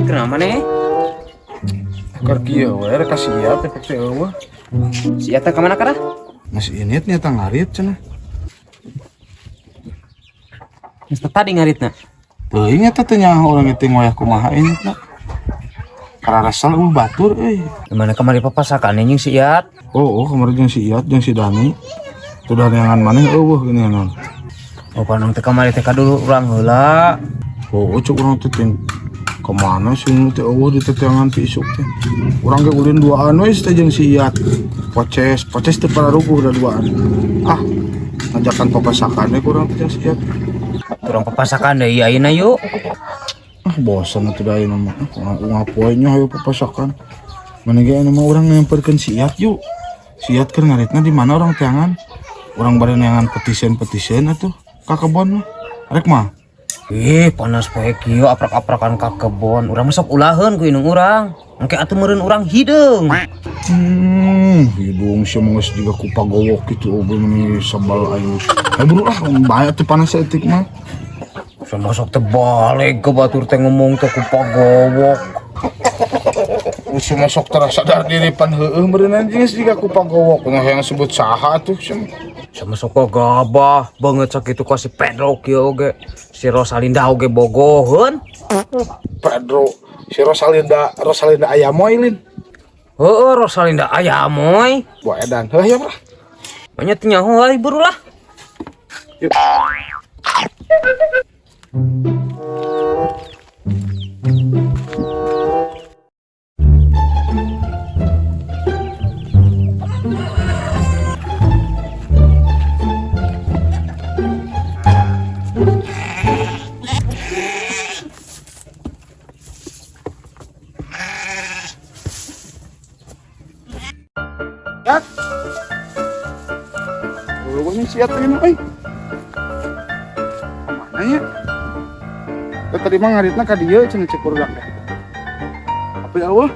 Kenapa nih? Keur kieu we rek ka sia teh teh eueuh. Si eta ka mana karah? Masih init nya tah ngarit cenah. Geus tadi ngaritna. Teuing eta teh nyaho urang teh ngoyah kumaha initna. Kararesel eueuh batur euy. Gimana kamari papasakan jeung si Iat? Oh, kemarin jeung si Iat jeung si Dani. Tuh daneangan maneh eueuh geuning naon. Oh, panong teh kamari teh dulu urang heula. Oh, cuk urang teh ting kemana sih nu teh eueuh di teteangan ti isuk teh. Urang ge ulin duaan we teh jeung si Iat. Poces, poces teh pararuguh da duaan. Ah, ngajakan papasakan we urang teh jeung si Iat. Urang papasakan deui ayeuna yuk. Ah, bosan atuh da ayeuna mah. Ah, ungah poe nya hayu papasakan. Mana ge ayeuna mah urang nyamperkeun si Iat yuk. Si Iat keur ngaritna di mana urang teangan? Urang bari neangan petisen-petisen atuh ka kebon mah. Rek mah. Ih, panas poe kieu aprak-aprakan ka kebon. Urang mah sok ulaheun ku indung urang. Engke atuh meureun urang hideung. Hidung sih mah geus jiga ku pagowok gitu oge meni sebal aing. Eh buru ah, bahaya tuh panas etik mah. Sama sok teh balik ke batur teh ngomong teh ku pagowok. Usul masuk tersadar diri pan heueuh meureun anjing geus jiga ku pagowok. Nah yang sebut saha tuh sih. Sama sok gabah banget sakitu ka si Pedro kieu oge. Si Rosalinda oge bogoheun. Pedro, si Rosalinda, Rosalinda Ayamoy lin. Heeh, Rosalinda Ayamoy. Buah edan. Heuh ya, Bro. Banyak teh nyaho euy buru lah. Yuk. Yat. Lu siap ini, euy. Kemana ya? Teh tadi mah ngaritna ka dieu cenah cek barudak teh. Apa ya eueuh?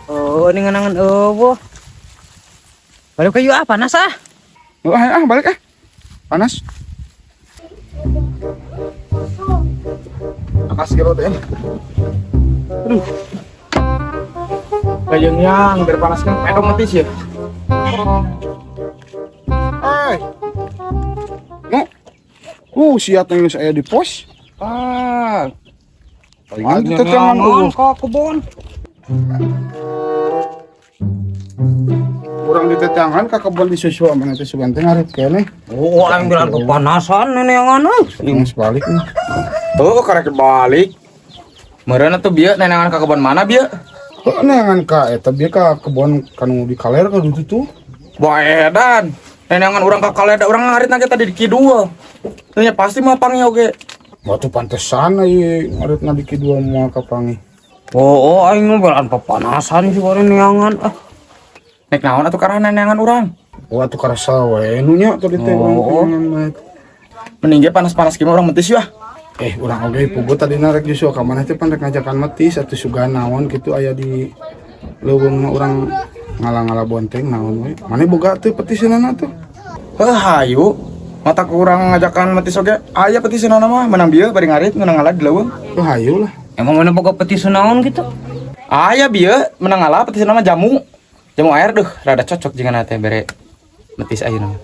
Oh, ini nganangan eueuh. Balik ka yuk ah, panas ah. Oh, ah, balik ah. Panas. Akas kira teh. Aduh. Kayang yang biar panas kan pedong mati sih ya. Hai. Nu. Siap yang saya di pos. Ah. Palingan di teteangan eueuh. Ka kebon. Urang di teteangan ka kebon disusul mana teh sugan teh ngarit keneh. Oh, aing bilang kepanasan neneangan euy. Geus balik nih. Oh, karek balik. Meureun atuh bieu neneangan ka kebon mana bieu? Heuh, neangan ka eta bieu ka kebon kanu di kaler ka ditu tuh. Wah edan. Neneangan urang ka kaler da urang ngarit na tadi di kidul. Tanya pasti mah pangi oge. Batu pantesan euy ngaritna di kidul moal kapangi. Oh, aing mah belaan papanasan juga neneangan ah. Nek naon atuh karah neneangan urang? Oh, atuh karasa we nu nya tadi teh urang neangan mah. Mending ge panas-panas kieu mah urang metis yeuh. Urang oge puguh tadi rek Joshua ka maneh teh pan rek ngajakan metis atuh sugan naon kitu aya di leuweung mah urang ngala-ngala bonteng naon we. Maneh boga teu petiseunana tuh? Heuh, hayu. Mata kurang ngajakan metis oge aya petiseunana mah menang bieu bari ngarit menang ngala di leuweung. Heuh, hayu lah. Emang mana boga petiseun naon kitu? Aya bieu menang ngala petiseunana mah jamu. Jamu air duh rada cocok jeung teh bere metis ayeuna mah.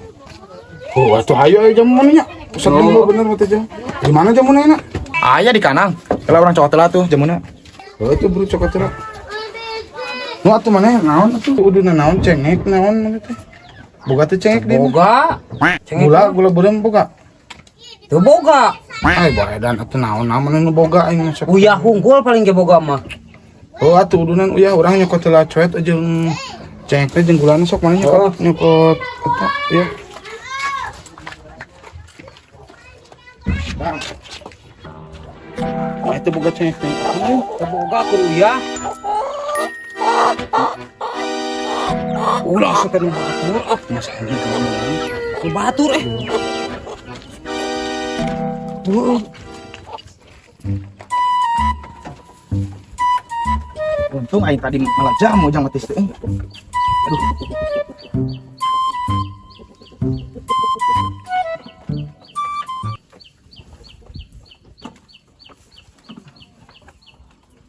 Oh, atuh hayu aya jamu mana nya? Pusat jamu bener mah teh jamu. Di mana jamuna enak? Aya di kanang. Kalau orang cokot lah tuh jamuna. Oh, itu bro cokot lah. Nu atuh maneh naon atuh? Uduna naon cengek naon mana teh? Boga teh cengek di. Boga. Cengek. Gula, gula beureum boga. Teu boga. Ai baedan atuh naon naon nu boga aing mah sok. Uyah hungkul paling ge boga mah. Oh, atuh udunan uyah urang nyokot heula coet jeung cengek teh jeung gulana sok maneh nyokot nyokot eta ieu. Bang. Oh, itu boga cengek teh. Teu boga ku uyah. Ulah sok nu batur ah, mas anjing ngomong. Nu batur eh. Heeh. Untung aing tadi malah jamu jang metis teh. Aduh.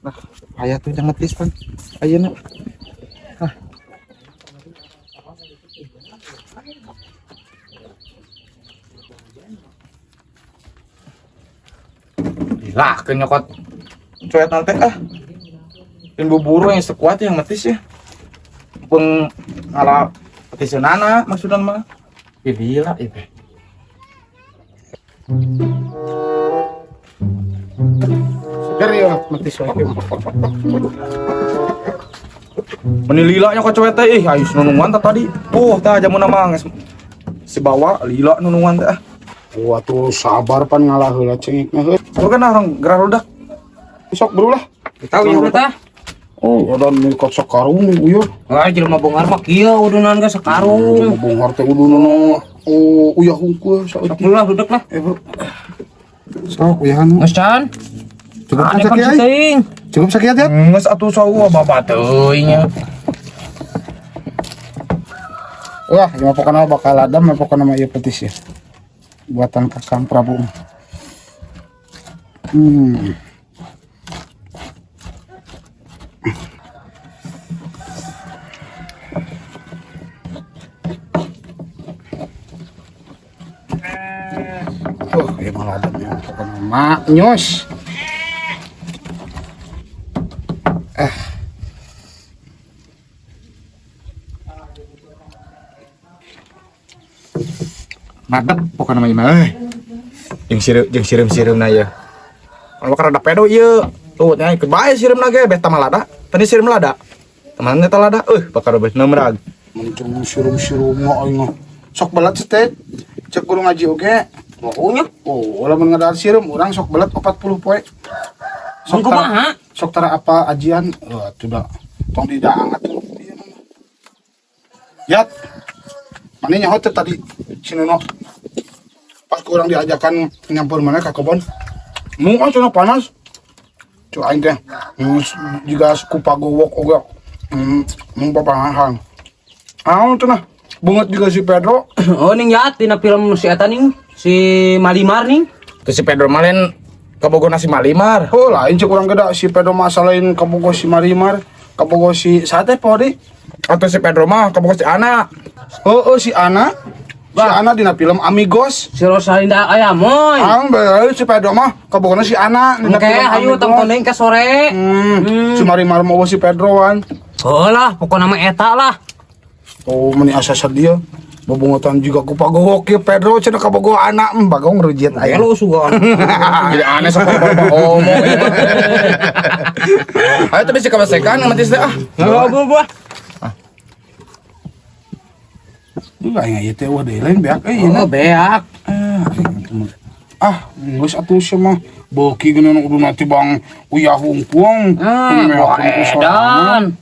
Nah, aya tuh jangan metis pan. Ayeuna. Hah. Lah, ke nyokot cuet nanti ah. Dan buburu yang sekuat yang metis ya. Peng ngala petiseunana maksudna mah. Ih, gila ieu teh. Seger ya metis wae. Meni lila nya kok cuet teh ih ayo nunungan teh tadi. Tuh tah jamuna mah geus si bawa lila nunungan teh ah. Wah tuh sabar pan ngalah heula cengekna heuh. Lu kan orang gerah rudak. Sok bro lah. Tahu ya tah. Oh, ada mikot sakarung uyah. Wah, jelema bongar mah kieu udunan ge sakarung. Bongar teh udunan oh uyah hungkul Sok dulu lah duduk lah. Eh, bro. Sok uyahan. Geus can. Cukup Ane sakit kan ya. teuing. Cukup sakit ya. Geus atuh sawa bapak teuing nya. Wah, ieu mah pokona bakal ada mah pokona mah ieu petis ya. Buatan Kakang Prabu. Oh, ieu mah ladam ya pokona maknyos. Mantap pokoknya mah euy. Jeung sireum-sireumna ieu. Kalau rada pedo ieu. Tuh nya ikut bae sireumna ge beh tama lada. Tadi sireum lada. Teman eta lada euy bakal beh nemrag. Mencung sirum-sirum aing mah. Sok belat teh. Cek guru ngaji oge. Pokoknya Oh, lamun ngadahar sirum urang sok belat 40 poe. Sok kumaha? Sok tara apa ajian? Oh, atuh da. Tong didaang atuh. Yat. Mane nyaho teh tadi si Nono. Pas kurang diajakan nyampur mana ka kebon. Mu ah cenah panas. Cu aing teh. Jiga kupa gowok oge. Mung papangahan. Aon cenah. Bunget juga si Pedro. Oh ning yat dina film si eta ning si Malimar ning. Tuh si Pedro malen kabogo nasi Malimar. Oh, lain cek urang geda si Pedro masa lain kabogo si Marimar, kabogo si sate po di. Atau si Pedro mah kabogo si Ana. Oh, oh si Ana. Si Ana dina film Amigos. Si Rosalinda aya moy. Ang bae si Pedro mah kabogona si Ana dina Oke, film hayu Amigos. tonton deui ke sore. Si Marimar mau si Pedro wan. Oh lah, pokokna mah eta lah. Oh, meni asa sedih. Bobongotan juga ku pagowok ye Pedro cenah kabogo anak bagong rujiet aya. Lu sugan. Jadi aneh sok bapak omong. Ayo tapi si kabasekan sama tis teh ah. Heeh, buah. Duh aing ieu teh wah deui lain beak euy. Oh, beak. Ah, geus atuh sia mah beuki geuneun udah nanti bang uyah hungkuang. Wah, edan.